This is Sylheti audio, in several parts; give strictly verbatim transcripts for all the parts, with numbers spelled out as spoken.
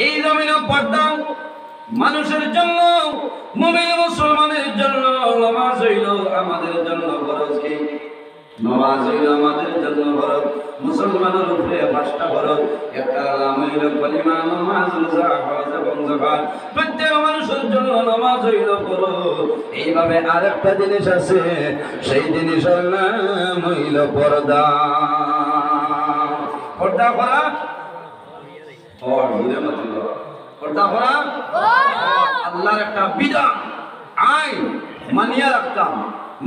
এই জমিনে পর্দা মানুষের জন্য, মুমিন মুসলমানের জন্য। নামাজ হইল আমাদের জন্য ফরজ। কি? নামাজ হইল আমাদের জন্য ফরজ। মুসলমানের উপরে পাঁচটা ফরজ। একটা নাম হইল কলিমা, নামাজ, রোজা, হজ এবং যাকাত। প্রত্যেক মানুষের জন্য নামাজ হইল ফরজ। এইভাবে আরেকটা জিনিস আছে, সেই জিনিসের নাম হইল পর্দা। পর্দা করা, ও, জোরে মাতিল। পর্দা করা আল্লাহর একটা বিধান, আইন, মানিয়া রাখতাম,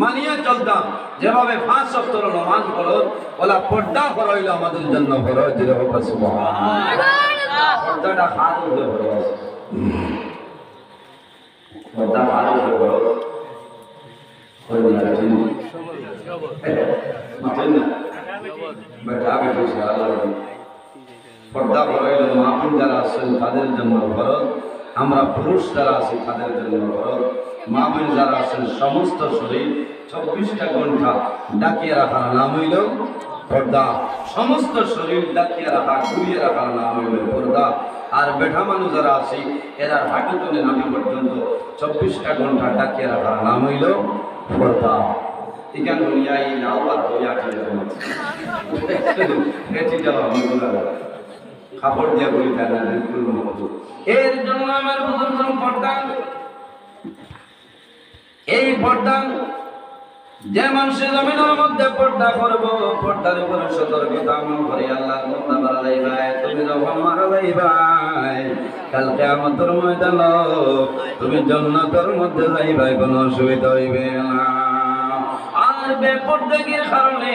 মানিয়া চলতাম। যেভাবে পাঁচ ওয়াক্ত নামাজ ফরজ, ওলা পর্দা করা হইল আমাদের জন্য ফরজ। জোরে হোক সুবহানাল্লাহ। পর্দাটা কার উপরে ফরজ? পর্দা কার উপরে ফরজ? পর্দা কার উপরে ফরজ? মাতেন না? বেটা, বেটি, সারা লাগে। পর্দা করা হইল মা বোন যারা আছেন তাদের জন্য ফরজ, আমরা পুরুষ যারা আছি তাদের জন্য ফরজ। মা বোন যারা আছেন সমস্ত শরীর চব্বিশটা ঘন্টা ঢাকিয়ে রাখার নাম হইল পর্দা। সমস্ত শরীর ঢাকিয়ে রাখা, ঘুরিয়ে রাখার নাম হইল পর্দা। আর বেটা মানুষ যারা আছি, এরা হাঁটু তনে নাভি পর্যন্ত চব্বিশটা ঘন্টা ঢাকিয়ে রাখার নাম হইল পর্দা। এখান দুনিয়ায় নাও আর দুনিয়া চলে যাবে। এটি যাওয়া হইল না। কাপড় দিয়া বলি তার না, বিলকুল মুক্ত। এর জন্য আমার বুজুর্গ পর্দা, এই পর্দা, যে মানুষের জমিনের মধ্যে পর্দা করব, পর্দার উপরে সতর্কতা আমল করে আল্লাহর বন্দা মারা যাইবায়। তুমি যখন মারা যাইবায়, কাল কিয়ামতের ময়দানে তুমি জান্নাতের মধ্যে যাইবায়, কোনো অসুবিধা হইবে না। আর বেপর্দাগির কারণে,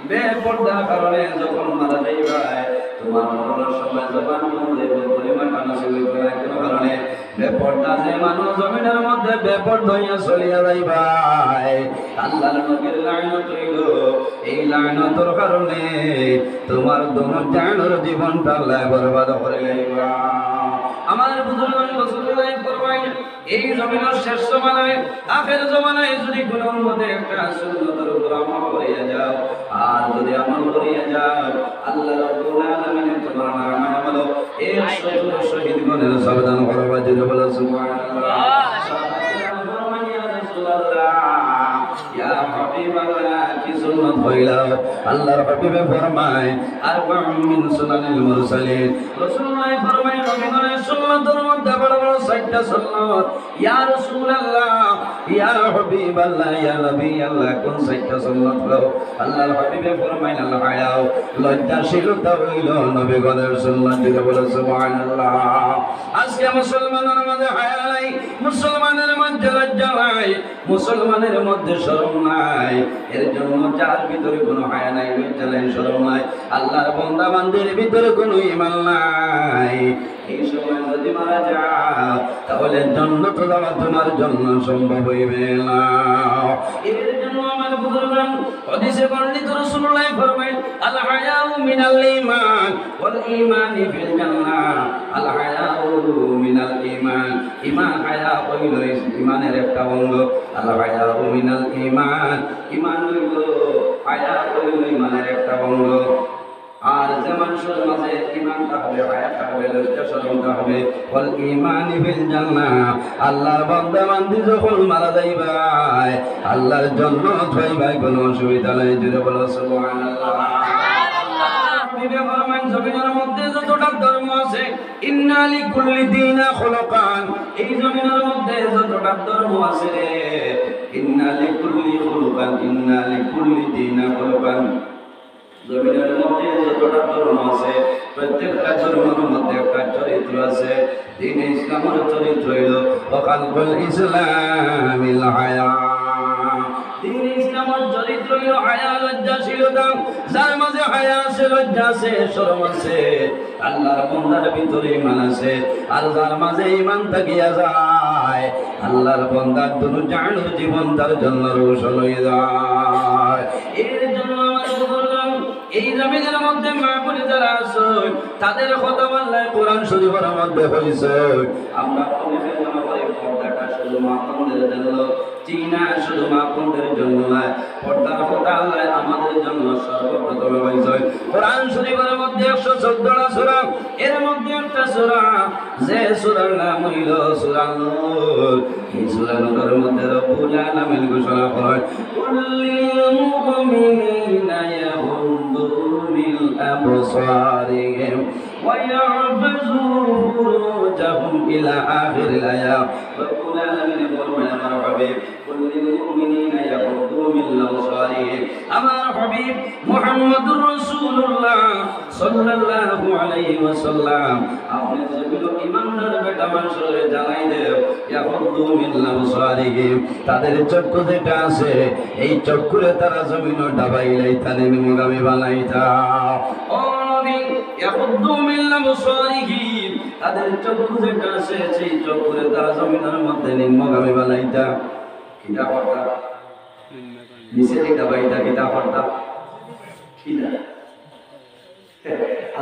বেপর্দার কারণে যখন মারা যাইবায়, তোমার মরণের সময় জবান বন্ধ হইব, কলিমাটা নসিব হইব না কোনো কারণে। বেপর্দা যে মানুষ জমিনের মধ্যে বেপর্দা হইয়া চলিয়া যাইবায়, আল্লাহর নবীর লানত হইল, এই লানতর কারণে তোমার দুনো জাহানের জীবনটা আল্লাহ বরবাদ করে লাইবা। আমার বুজুর্গ রাসূলুল্লাহ ফরমাইন, এই জমিনের শেষ জমানায়, আখের জমানায় যদি কোনো মতে একটা সুন্নতের উপর আমল করিয়া যাও, আর যদি আমল করিয়া যাও, আল্লাহ রাব্বুল আলামিন তোমার নাম আমল একশো জন শহীদ গণের সব দান করবা। জোরে বলো সুবহানাল্লাহ। ইয়া হাবিবাল্লাহ, কি সুন্নত কইলা? আল্লাহর হাবিবে ফরমায়, আরবাউন মিন সুনানিল মুরসালিন। রাসূলুল্লাহ ফরমায়, নবীগণের সুন্নতের মধ্যে বড় বড় চারটা সুন্নত। ইয়া রাসূলুল্লাহ, ইয়া হাবিবাল্লাহ, ইয়া নবী আল্লাহ, কোন চারটা সুন্নত হলো? আল্লাহর হাবিবে ফরমাইন, আল হায়াউ, লজ্জাশীলতা হইল নবীগণের সুন্নত। জোরে বলো সুবহানাল্লাহ। আজকে মুসলমানের মাঝে হায়া নাই, মুসলমানের মধ্যে লজ্জা নাই, মুসলমানের মধ্যে শরম নাই। এর জন্য যার ভিতরে কোনো হায়া নাই, লজ্জা নাই, শরম নাই, আল্লাহর বন্দা বান্দির ভিতরে কোনো ঈমান নাই, এই সময় যদি মারা যাও, তাহলে জান্নাতে যাওয়া তোমার জন্য সম্ভব হইবে না। এর জন্য আমার বুজুর্গান, হাদিসে বর্ণিত রাসূলুল্লাহ ফরমায়, আল হায়াউ মিনাল ঈমান ওয়াল ঈমানি ফিল জান্নাহ। আল হায়াউ মিনাল ঈমান, ঈমান, হায়া হইল ঈমানের একটা অঙ্গ। আল হায়াউ মিনাল ঈমান, ঈমান হইল, হায়া হইল ঈমানের একটা অঙ্গ। আর যে মানুষের মাঝে ঈমান থাকবে, হায়া থাকবে, লজ্জা শরম থাকবে, ওয়াল ঈমানি ফিল জান্নাহ, আল্লাহর বান্দা বান্দি যখন মারা যাইবায়, আল্লাহর জান্নাত পাইবায়, কোনো অসুবিধা নাই। জোরে বলো সুবহানাল্লাহ। নবীয়ে ফরমাইন, জমিনের মধ্যে যতটা ধর্ম আছে, ইন্না লিকুল্লি দীনা খুলুকান, এই জমিনের মধ্যে যতটা ধর্ম আছে রে, ইন্না লিকুল্লি খুলুকান, ইন্না লিকুল্লি দীনা খুলুকান। জমিনের মধ্যে যতটা ধর্ম আছে, প্রত্যেকটা ধর্মের মধ্যে একটা চরিত্র আছে। দ্বীনে ইসলামের চরিত্র হইল, ওয়া খালকুল ইসলামিল হায়া। দ্বীনে ইসলামের চরিত্র হইল হায়া, লজ্জাশীলতা। যার মাঝে হায়া আছে, লজ্জা আছে, শরম আছে, আল্লাহর বন্দার ভিতরে ঈমান আছে, আর যার মাঝে ঈমান থাকিয়া যায়, আল্লাহর বন্দার দুনো জাহানের জীবন তার জন্য রোশন হয়ে যায়। এর জন্য আমার বুজুর্গ, এই জমিনের মধ্যে মা বোন যারা আছো, তাদের কথা আল্লাহ কোরআন শরীফের মধ্যে কইছে। আমরা অনেকে মনে করি পর্দাটা শুধু মা বোনদের জন্য, জি না, শুধু মা বোনদের জন্য নয়, পর্দার কথা আল্লাহ আমাদের জন্য সর্বপ্রথমে বলছেন। কোরআন শরীফের মধ্যে একশো চোদ্দটা সূরা, এর মধ্যে একটা সূরা, যে সূরার নাম হইল সূরা নূর। এই সূরা নূরের মধ্যে রব্বুল আলামিন ঘোষণা করেন, "কুল লিল মুমিনিনা ইয়াগুদ্দু মিন আবসারিহিম ওয়া ইয়াহফাজু ফুরুজাহুম" ইলা আখিরিল আয়াত। রব্বুল আলামিন বলবেন, আমার হাবিব, "কুল লিল মুমিনিনা ইয়াগুদ্দু মিন আবসারিহিম।" আমার হাবিব মুহাম্মদুর রাসূলুল্লাহ সাল্লাল্লাহু আলাইহি ওয়াসাল্লাম, আপনি জমিনো ইমানদার বেটা মানুষরে জানাই দেও, ইয়াগুদ্দু মিন আবসারিহিম, তাদের চক্ষু যেটা আছে, এই চক্ষুরে তারা জমিনো ডাবাইলাই, তাদের নিম্নগামী বানাইতা। ও নবী, ইয়াগুদ্দু মিন আবসারিহিম, তাদের চক্ষু যেটা আছে, সেই চক্ষুরে তারা জমিনের মধ্যে নিম্নগামী বানাইতা। কিতা করতা? নিচে দিকে বাইটা কিতা করতা? কিতা?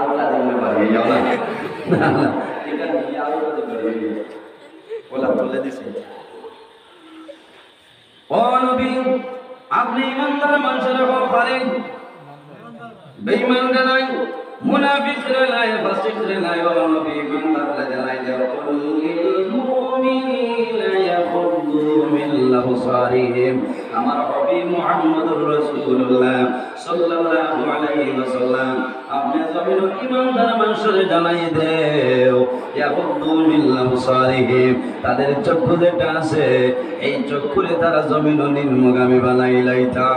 আল্লাহ দিলে বাড়িয়ে যাও না। না, না, এটা নিয়ে আরো কত বাড়িয়ে যাও। ওলা তুলে দিছে। ও নবী, আপনি ইমানদার মানুষের ব্যাপারে বেঈমানরে নাই, মুনাফিকরে নাই, ফাসিকরে নাই, ও নবী, ইমানদাররে জানাই দেও, "কুল লিল মুমিনিনা ইয়াগুদ্দু মিন আবসারিহিম।" আমার হাবিব মুহাম্মদুর রাসূলুল্লাহ সাল্লাল্লাহু আলাইহি ওয়াসাল্লাম, আপনি জমিনো ইমানদার মানুষরে জানাই দেও, "ইয়াগুদ্দু মিন আবসারিহিম", তাদের চক্ষু যেটা আছে, এই চক্ষুরে তারা জমিনো নিম্নগামী বানাইলাইতা।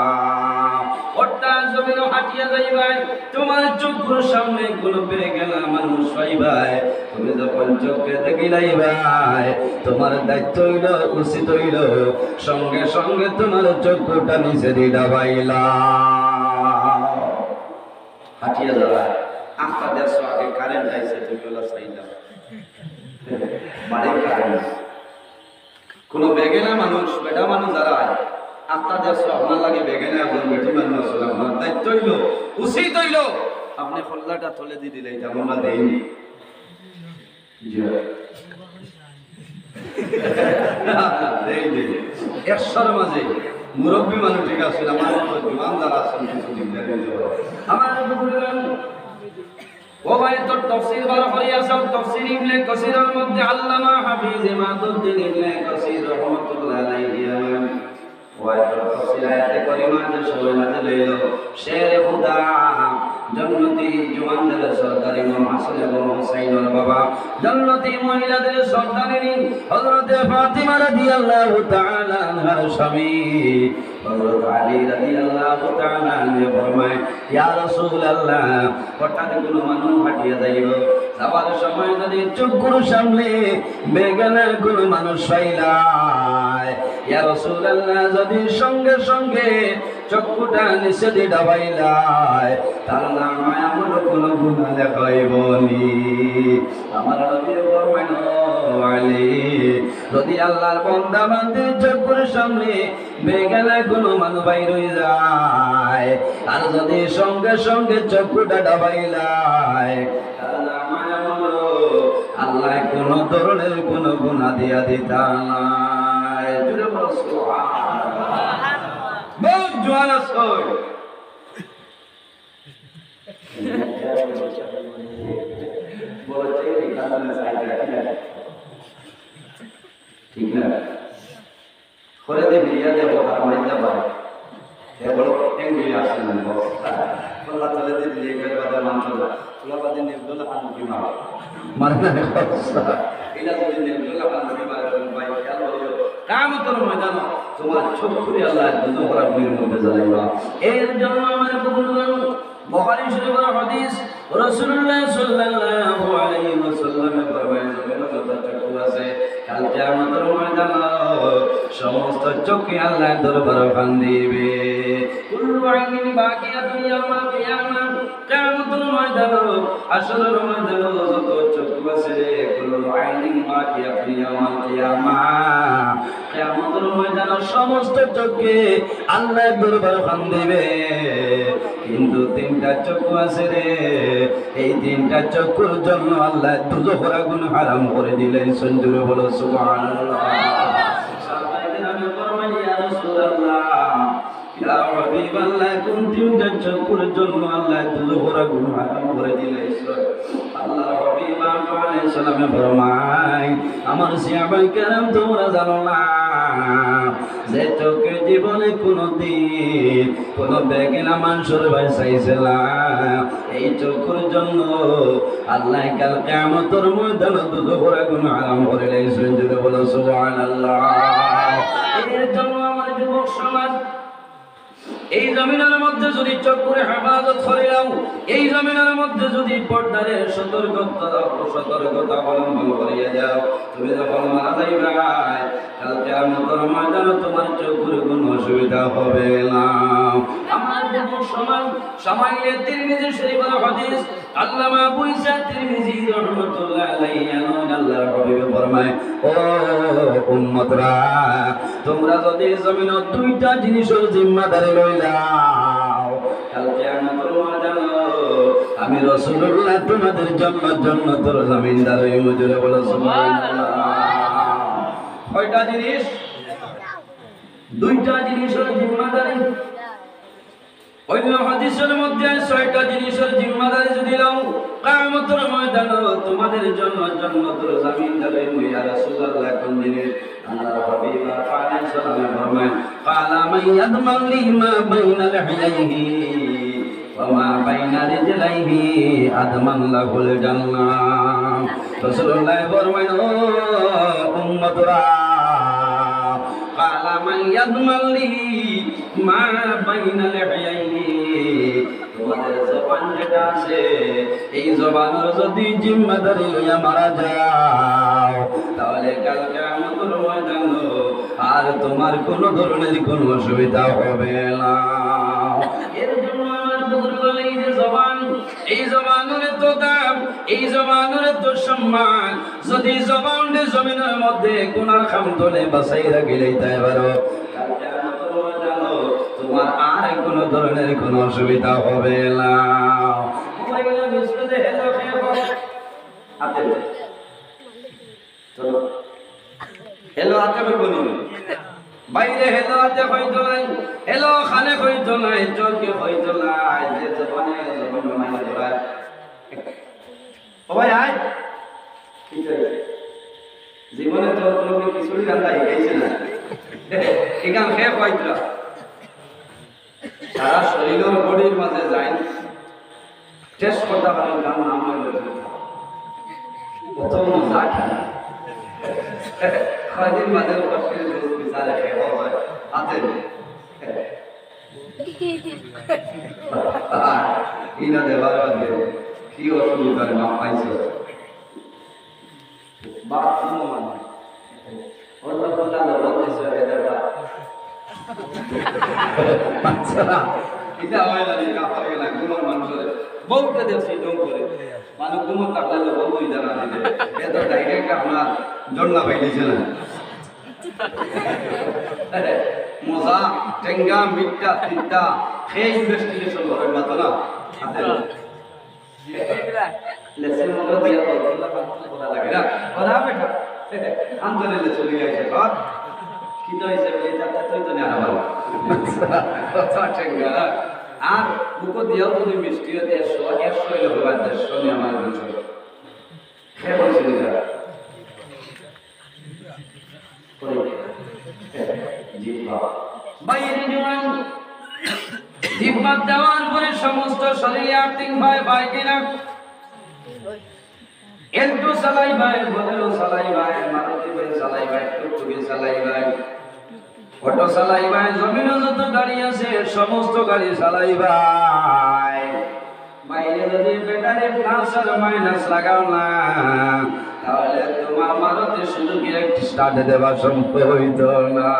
অর্থাৎ জমিনো হাঁটিয়া যাইবায়, তোমার চক্ষুর সামনে কোনো বেগানা মানুষ পাইবায়, তুমি যখন চোখে দেখিলাইবায়, তোমার দায়িত্ব হইল, উচিত হইল, সঙ্গে সঙ্গে তোমার চক্ষুটা নিচে দি ডাবাইলা। হাঁটিয়া যাওয়া, আখতা দেড়শো আগে কারেন্ট আইছে, তুমি ওলা চাইলাম। বাড়ির কারেন্ট। কোনো বেগানা মানুষ, বেটা মানুষ যারা, আখতা দেড়শো আপনার লাগে বেগানা একজন বেটি মানুষ আছে, আপনার দায়িত্ব হইল, উচিত হইল, আপনি খল্লাটা তলে দি দিলে, এটা আমরা দেইনি। জি। দেই, দেই। একশোর মাঝে মুরব্বী মানুষ ঠিক আছে, আমার মতো জোয়ান যারা আছেন, কিছু দিকদারি হইতে পারে। আমার বুজুর্গান, ও ভাই, তোর তফসির বার করিয়া আছো, তফসির ইবনে কাসিরের মধ্যে আল্লামা হাফিজ ইমাদুদ্দিন ইবনে কাসির রহমতুল্লাহ আলাইহি আমার ওয়াইফের তফসির আয়াতে করিমা যে সময় নাজিল হইল, শেরে খুদা, জন্নতি জওয়ানদের সর্দার ইমাম হাসান এবং হুসাইনের বাবা, জন্নতি মহিলাদের সর্দারিনী হযরতে ফাতিমা রাদিয়াল্লাহু তাআলা আনহার স্বামী হযরত আলী রাদিয়াল্লাহু তাআলা আনহু ফরমায়, "ইয়া রাসূলুল্লাহ, হঠাৎ কোনো মানুষ হাঁটিয়া যাইব, যাওয়ার সময় যদি চক্ষুর সামনে বেগানা কোনো মানুষ পাইলায়, ইয়া রাসূলুল্লাহ, যদি সঙ্গে সঙ্গে চক্ষুটা নিচে দি ডাবাইলায়, তার নামায় আমল কোনো গুনাহ লেখা হইব নি?" আমার নবী ফরমাইল, "ও আলী, যদি আল্লাহর বান্দা বান্দি চক্ষুর সামনে বেগানা কোনো মানুষ বাইর হই যায়, আর যদি সঙ্গে সঙ্গে চক্ষুটা ডাবাইলায়, তার নামায় আমল আল্লাহ কোনো ধরনের কোনো গুনাহ দিয়া দিতা নায়।" জোরে বলো, সুবহানাল্লাহ। বহুত জোয়ান আছে। বলো, ঠিক না? ঠিক না? করে দে, বিয়া দে, ও আর মাইজা ভাই। এ বড় এঙ্গুলি আসে না, বস। আল্লাহ তাআলা দিয়ে দিয়ে করে বাদে মানতে না। তোরা বাদে নির্দল আনবি মা। মারে না, বস। এটা যদি নির্দল আনবি মা, ভাই, খেয়াল করিও। কিয়ামতের ময়দানে তোমার চক্ষুরে আল্লাহ দুজখর আগুনের মধ্যে জ্বালাইবা। এর জন্য আমার বুজুর্গান বুখারী শরীফের হাদিস, রাসূলুল্লাহ সাল্লাল্লাহু আলাইহি ওয়াসাল্লামে ফরমায়, জমিনে যত চক্ষু আছে, কাল কিয়ামতের ময়দানে সমস্ত চক্ষু আল্লাহর দরবারে কান দিবে। কুল্লু আইনিন বাকিয়াতুন ইয়াউমাল কিয়ামা, কিয়ামতের ময়দানে, হাশরের ময়দানে যত চক্ষু আছে রে, কুল্লু আইনিন বাকিয়াতুন ইয়াউমাল কিয়ামা। কিয়ামতের ময়দানে সমস্ত চক্ষু আল্লাহর দরবারে কান দিবে, কিন্তু তিনটা চক্ষু আছে রে, এই তিনটা চক্ষুর জন্য আল্লাহ দুজখর আগুন হারাম করে দিলেন। জোরে বলো সুবহানাল্লাহ। আল্লাহ কোন তিনটা চক্ষুর জন্য আল্লাহ দুজখর আগুন হারাম করে দিলাইছইন? আল্লাহর হাবিব আলাইহিস সালামে ফরমায়, আমার সাহাবায়ে কেরাম, তোমরা জানো না, যে চক্ষে জীবনে কোনোদিন কোনো বেগানা মানুষর বায় চাইছে না, এই চক্ষুর জন্য আল্লাহ কাল কিয়ামতর ময়দানে দুজখর আগুন হারাম করে দিলাইছইন। জোরে বলো সুবহানাল্লাহ। এর জন্য আমার যুবক সমাজ, এই জমিনর মধ্যে যদি চক্ষুরে হেফাজত করিলাও, এই জমিনর মধ্যে যদি পর্দারে সতর্কতা, সতর্কতা অবলম্বন করিয়া যাও, তুমি যখন মারা যাইবায়, কাল কিয়ামতর ময়দানে তোমার চক্ষুর কোনো অসুবিধা হবে না। আমার যুবক সমাজ, শামাইলে তিরমিজি শরীফর হাদিস, আল্লামা আবু ইসা তিরমিজি রহমতুল্লাহ আলাইহি আনহু আল্লাহর হাবিবে ফরমায়, "ও উম্মতরা, তোমরা যদি জমিনর দুইটা জিনিসর জিম্মাদারি লইলাও, কাল কিয়ামতর ময়দানে আমি রাসূলুল্লাহ তোমাদের জন্য জান্নাতর জামিনদার অইমু।" জোরে বলো সুবহানাল্লাহ। কয়টা জিনিস? দুইটা জিনিসর জিম্মাদারি। অন্য হাদিসর মধ্যে ছয়টা জিনিসর জিম্মাদারি যদি লও, কিয়ামতর ময়দানে তোমাদের জন্য জান্নাতর জামিনদার অইমু। ইয়া রাসূলুল্লাহ, কোন জিনিস? আল্লাহর হাবিব আলাইহিস সালামে ফরমায়, "ক্বালা মান ইয়াদমান লি মা বাইনা লিহইয়াইহি ওয়া মা বাইনা রিজলাইহি আদমান লাহুল জান্নাহ।" রাসূলুল্লাহ ফরমায়, "ও উম্মতরা, ক্বালা মান ইয়াদমান লি মা বাইনা লিহইয়াইহি।" তোমাদের জবান যেটা আছে, এই জবানর যদি জিম্মাদারি লইয়া মারা যাও, তাহলে কাল কিয়ামতর ময়দানে আর তোমার কোনো ধরনের কোনো অসুবিধা হবে না। এর জন্য আমার বুজুর্গ বলে, এই যে জবান, এই জবানর তো দাম, এই জবানর তো সম্মান। যদি জবানরে জমিনর মধ্যে গুনার কাম থনে বাঁচাই রাখিলাইতায় পারো, কাল কিয়ামতর ময়দানে তোমার আর কোনো ধরনের কোনো অসুবিধা হবে না। মোবাইলর ভিতরে hello কে বলে? হাতে। চলো। Hello হাতে কইবো নি? বাইরে hello হাতে কইতো নায়, hello কানে কইতো নায়, চোখে কইতো নায়, যে জবানে জবান বানাই ধরায়। ও ভাই, আয়। কি চাই? জীবনে তো কোনোদিন খিচুড়ি রান্না শিখাইছে না। এখান খেয়ে কইতরা। সারা শরীরর bodyর মাঝে যায়। Test করতে পারেন, তার নাম হলো কত মজা খেলা। কয়দিন মাঝে বসে বিশালে খেয়ে হয়। হাতে। ইনা দেবার বাদে কি অসুবিধার মাপ পাইছে? বাপ কোনো মানে। অন্য কোনটা লবণ দিছে, এটা বাপ। আচ্ছা, এটা হয় না, এটা হয় না, কোনো মানুষের বউতে দেখছি ডং করে। মানে কোনো থাকলে লবণ দুই দানা দিলে। এটা direct আপনার জন্না পাই দিছে না। মজা, টেঙ্গা, মিঠা, তিতা, খেয়ে investigation করার মতো না। হাতে। লেসের মতো দিয়া বলতে না, পারতে করা লাগে না। ওরা বেটা, আন্দোলনে চলে গেছে, বাপ। কি তো হয়েছে বলে, তাতে তুই তো নেওয়া ভালো। কথা ঠিক না। আর মুখো দিয়াও যদি মিষ্টি হয়, দেড়শো, একশো হইলে হবে, আর দেড়শো নিয়ে আমার দুশো। খেয়ে বলছি না। জিহ্বা। বাইরে জোয়ান। জিহ্বা দেওয়ার পরে সমস্ত শরীরে আর্থিং পায়, পায় কিনা? এল্টো চালাইবায়, বোলেরো চালাইবায়, মারুতি ভ্যান চালাইবায়, টুকটুকি চালাইবায়, অটো চালাইবায়, জমিনো যত গাড়ি আছে, সমস্ত গাড়ি চালাইবায়। বাইরে যদি ব্যাটারি plus আর minus লাগাও না, তাহলে তোমার মারুতি সুজুকি একটা start দেওয়া সম্ভব হইতো না।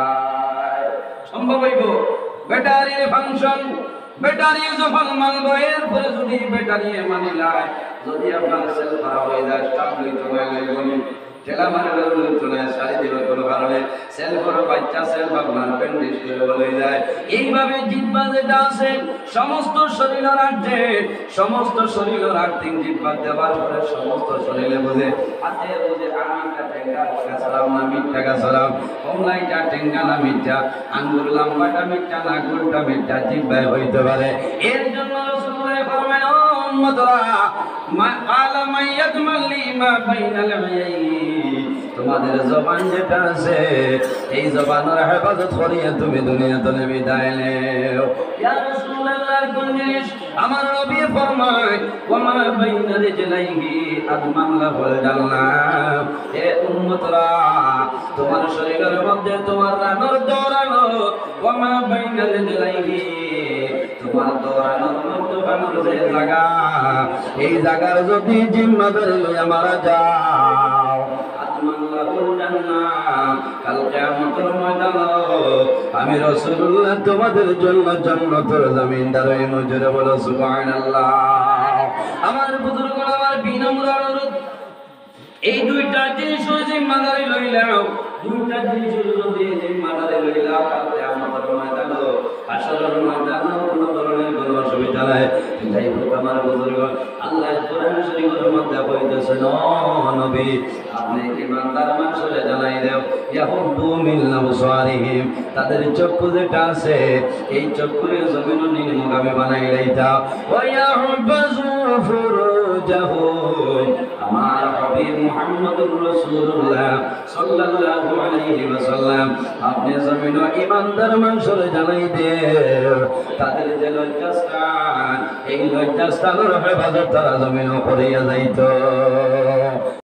সম্ভব হইব? ব্যাটারির function, ব্যাটারি যখন মানবো, এরপরে যদি ব্যাটারি মানিলায়, যদি আপনার সেল খারাপ হয়ে যায়, start হইতো না, লাগবো নি। ঠেলা মারলে উঠতো না, সারি দিবার কোনো কারণে সেলফর বাচ্চা সেলফ আপনার ব্যান্ডেজ করে বলে যায়। এইভাবে জিব্বা যেটা আছে, সমস্ত শরীরের আর্থে, সমস্ত শরীরের আর্থিক জিব্বা দেওয়ার পরে সমস্ত শরীরে বুঝে, হাতে বুঝে, আমি একটা টেঙ্গা টাকা ছাড়াম না মিথ্যা টাকা ছাড়াম, কমলাইটা টেঙ্গা না মিথ্যা, আঙ্গুর লম্বাটা মিথ্যা না গোলটা মিথ্যা, জিব্বায় হইতে পারে। এর জন্য রাসূলুল্লাহ ফরমায়, "ও উম্মতরা, মা, ক্বালা মান ইয়াদমান লি মা বাইনা লাহইয়াইহি।" তোমাদের জবান যেটা আছে, এই জবানের হেফাজত করিয়া তুমি দুনিয়া তনে বিদায় নেও। ইয়া রাসূলুল্লাহ, কোন জিনিস? আমার নবী ফরমায়, "ওয়া মা বাইনা রিজলাইহি আদমান লাহুল জান্নাহ।" হে উম্মতরা, তোমার শরীরের মধ্যে তোমার রানর দৌড়ানো, ওয়া মা বাইনা রিজলাইহি, তোমার দৌড়ানোর মধ্যে রানর যে জায়গা, এই জায়গার যদি জিম্মাদারি লইয়া মারা যাও, আদমান লাহুল জান্নাহ, কাল কিয়ামতের ময়দানে আমি রাসূলুল্লাহ তোমাদের জন্য জান্নাতের জামিনদার হইমু। জোরে বলো সুবহানাল্লাহ। আমার বুজুর্গ, আমার বিনম্র অনুরোধ, এই দুইটা জিনিস ওই জিম্মাদারি লইলাম, দুইটা জিনিস যদি এই জিম্মাদারি লইলাম, কাল কিয়ামতের ময়দানে, হাশরের ময়দানে কোনো ধরনের কোনো অসুবিধা নাই। যাই হোক, আমার বুজুর্গ, আল্লাহ কোরআন শরীফের মধ্যে কইতেছেন, "ও নবী, আপনি ইমানদার মানুষরে জানাই দেও, ইয়াগুদ্দু মিন আবসারিহিম, তাদের চক্ষু যেটা আছে, এই চক্ষুরে জমিনও নিম্নগামী বানাই লইতা, ওয়া ইয়াহফাজু ফুরুজাহুম।" আমার হাবিব মুহাম্মদুর রাসূলুল্লাহ সাল্লাল্লাহু আলাইহি ওয়াসাল্লাম, আপনি জমিনও ইমানদার মানুষরে জানাই দেও, তাদের যে লজ্জাস্থান, এই লজ্জাস্থানের হেফাজত তারা জমিনও করিয়া যাইতো।